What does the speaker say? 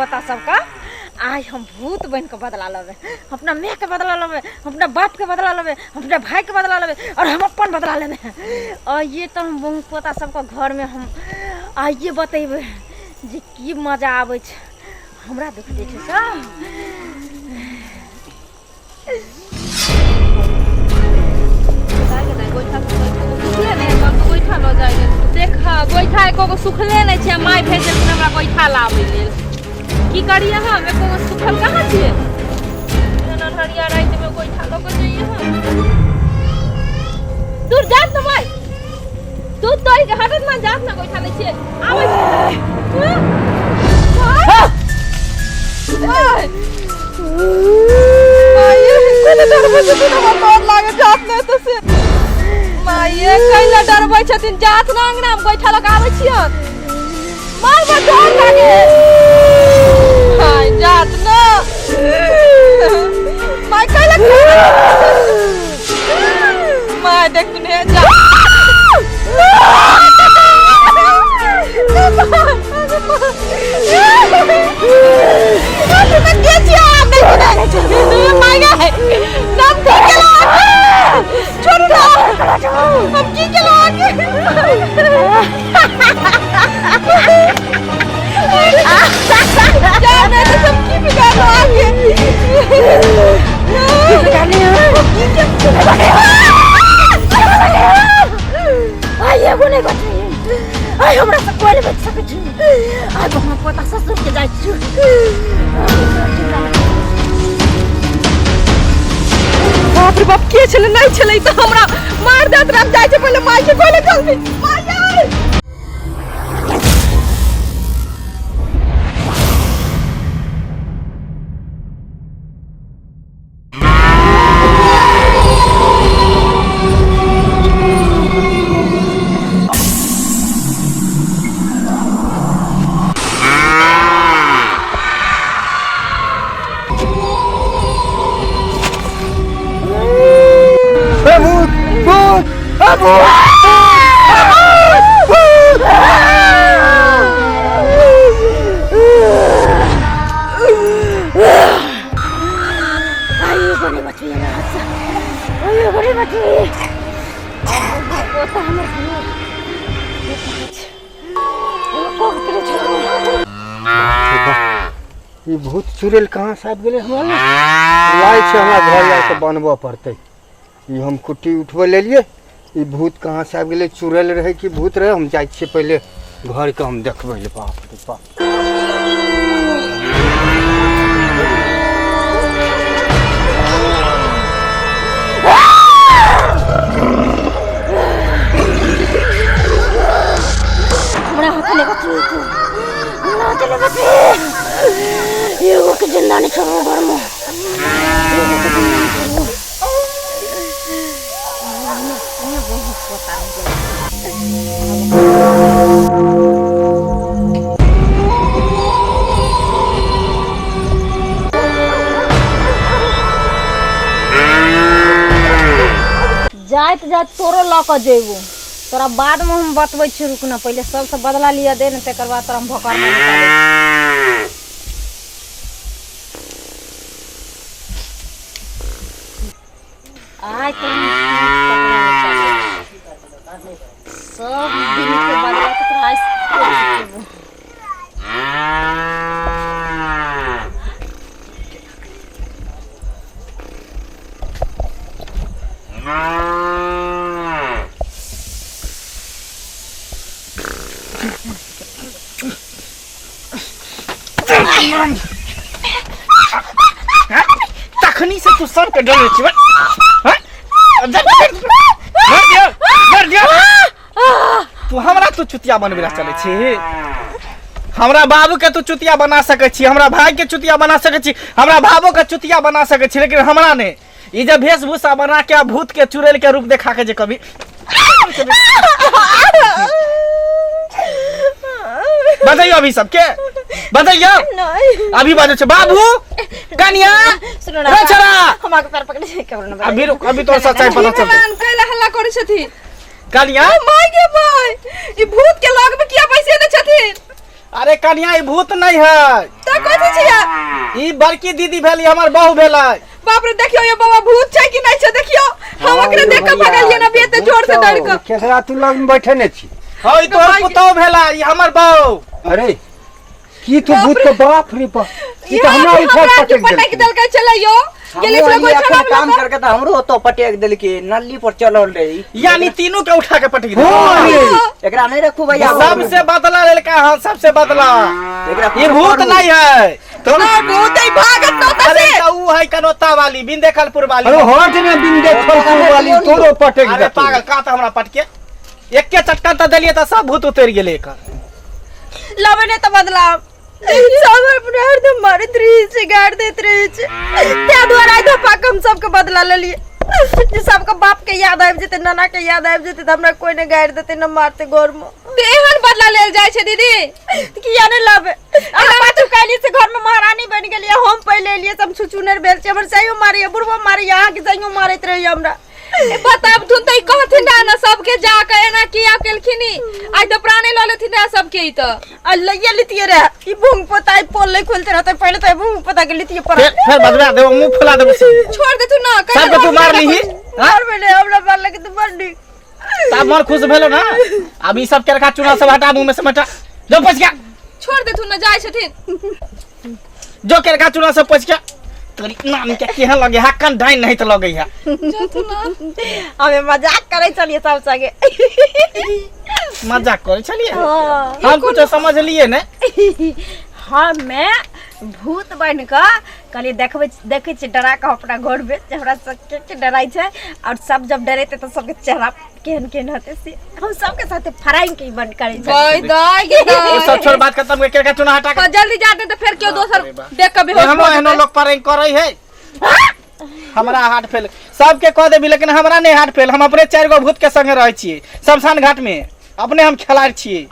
पोता सबके आइ हम भूत बनि कऽ बदला लेबै। अपना मायके बदला लेबै, अपना बापके बदला लेबै, अपना भाइके बदला लेबै और हम अपन बदला लेबै। आइए तऽ हम बहु पोता सबके घरमे हम आइए बतेबै जे की मजा आबै छै। हमरा दुख दै छै सब। गोइठा लऽ जाइ गेल। देख, गोइठा एको गो सुखले नहि छै। माय भेज देलखिन हमरा गोइठा लाबै लेल। की करियै हम? एको गो सुखल कहाँ छियै? एहन अन्हरिया रातिमे गोइठा लऽ कऽ जइयै हम? दूर जात ने माय, दूध तोड़ि के हटत ना। जात ना, गोइठा लै छियै, आबै छी। माये, कैला डरबै छथिन? जात ना अंगना मे, गोइठा लऽ कऽ आबै छियन। मार मार, डर लागे। हाय, जात ना माय, कैला? माय, देख तू ने जा। हम की केलहुँ? की बिगाड़लो आगे? आइ एगो नहि बचलै। आइ हमरा से कोइ नहि बचि सकै छै। आइ हम पोता ससुर के जाइ छी। बाप रे बाप, के छलै? नहि छलै तऽ हमरा मार देत। राम जाइ छै पहिले माय के बोले जल्दी। माय आइ। ए भूत, भूत, ए भूत, भूत, आइ एगो नहि बचबी हमरा हाथसँ, आइ एगो नहि बचबी। पोता हमर ई भूत चुड़ैल कहाँ से आबि गेलै हमरा लग? लाइ छै, हमरा घर जा कऽ बनबऽ पड़तै। ई हम कुट्टी उठबै लेलियै, ई भूत कहाँ से आबि गेलै? चुड़ैल रहै कि भूत रहै? हम जाइ छियै पहिले घरके, हम देखबै लए। बाप रे बाप! हमरा हाथ नहि बचबी तू, हमरा हाथ नहि बचबी। एगो के जिंदा नहीं छोड़बो घरमे, एगो के जिंदा नहीं छोड़बो। बहुत पोता रहि गेल। जाइत जाइत तोरो लऽ कऽ जेबो तोरा, बादमे हम बतबै छी। रुक ना, पहिले सबसँ बदला लिअ दे ने, तकर बाद तोरा हम भोकरना निकालै छी। आइ तो हम पकड़ा निकालै छी। सब दिन के बदला तऽ तोरा आइ चुकेबो। तखनी से तू सबके डरे छी? हैं? डर दियो, डर दियो। तू हमरा तू चुतिया बनबै चलै छी? हमरा बाबू के तू चुतिया बना सकै छी, हमरा भाई के चुतिया बना सकै छी, हमरा भाबो के चुतिया बना सकै छी, लेकिन हमरा नहि। ई जे वेशभूषा बना के आ भूत के चुड़ैल के रूप देखा के जे कभी बतैयो, अभी सबके बतैयो। नहीं। अभी बाजू छै बाबू, कनिया। सुनो ना। रे छोरा। हम आके पैर पकड़े छै, केकरो ना। अभी रुक, अभी तोर सच्चाई पता चलतै। भगवान, कैला हल्ला करै छथिन? कनिया। माय गे माय, ई भूत के लग में किया बैसे ने छथिन? अरे कनिया, ई भूत नहीं है। तऽ कथी छियै? ई बड़की दीदी भेली, हमर बहू भेलै। बाप रे, देखियो ये बाबा, भूत छै कि नहीं छै? देखियो, हम ओकरे देख के भगलियै ना, अभी एते जोर से डर के। केकरा तू लग में बैठे ने छी? हाँ, ई तोहर पुतहु भेला, ई हमर बहू। अरे की तू भूत के, बाप रे बाप, ई तऽ हमरा हमरा उठा के पटक पटक देलकै। देलकै। चलै यो गेलै छलै हमरो गोइठा अखन लाबै काम लऽ। करके तऽ हमरो ओतऽ पटक देलकै, नल्ली पर चलल रही। यानी तीनू के उठा के पटक हाँ देलकै। रे। एकरा नहीं रखू भैया। सबसे बदला लेलका हन, सबसे बदला। एकरा ई भूत नहीं है तो ना, भूत है, भागत न होता अरे से। तो ऊ है कनोता वाली, बिंदे खलपुर वाली। अरे हट ने, बिंदे खलपुर वाली, तोरो पटक अरे देतौ। पागल, का तऽ हमरा पटके एके चटका तऽ देलियै तऽ सब भूत उतरि गेलै एकर। लबे नहि तऽ बदला सब अपने हरदम मारैत रहै छै, गारि दैत रहै छै, ताहि दुआरे आइ धपा कऽ हम सबके बदला लेलियै जे सबके बाप के याद आबि जेतै, नाना के याद आबि जेतै, तऽ हमरा कोइ नहि गारि देतै, नहि मारतै घरमे। तऽ एहन बदला लेल जाइ छै दीदी? किया नहि लेबै? अहाँ पाछू काल्हि से घरमे महारानी बनि गेलियै, हम पहिले एलियै, सब छुछुनर भेल छै। हमर सैयो मारैया, बुढ़बो मारैया, अहाँके सैयो मारैत रहैया हमरा। ए, बताबथुन तऽ ई कहथिन रहे ने सबके जाके, एना किया केलखिन ई? आइ तऽ प्राणे लऽ लेथिन रहे सबके ई तऽ। आ लैये लितियै रहे ई भूंग पोता, ई पोल नहि खोलते रहते पहिले तऽ भूंग पोता के लितियै पर। फेर फेर बजबा देबो, मुंह फुला देबो सब। छोड़ देथुन ना कहियो। सबके तू मार लीही। मारबै नहि, हमरा मारलक तऽ बड़ नीक। तब मन खुश भेलो ना? अब ई सब केरका चूना सब हटा, मुंह में से हटा, जो पच गया। छोड़ देथुन ना, जाइ छथिन। जो केरका चूना सब पच गया। तोरी नानी के केहन लगे है, कन डाइन नहीं तो लगे है। जाथुन ना। हमे मजाक करै छलियै सब संगे। मजाक करे छलिए? हाँ। हम कुछ समझलिए ने। हमे भूत बनि कऽ कहलियै देखबै, देखै छियै डरा कऽ अपना घरमे जे हमरा सबके के डराइ छै, और सब जब डरेतै तऽ सबके चेहरा केहन केहन हेतै, से हम सबके साथे फ्राइंग के बन करै छलियै। गई दाई गे ओ दाई। सब छोड़, बात खत्म कर, केरका चूना हटा के। जल्दी जाते तऽ फेर केओ दोसर रे बाप। देख कऽ बेहोश एहनो भऽ एहनो जेतै। लोग पर करे है। हमरा हार्ट फेल सबके कह देबी, लेकिन हमरा नहीं हार्ट फेल। हम अपने 4 गो भूत के संगे रहै छियै शमशान घाट में, अपने हम खेलाड़ छियै।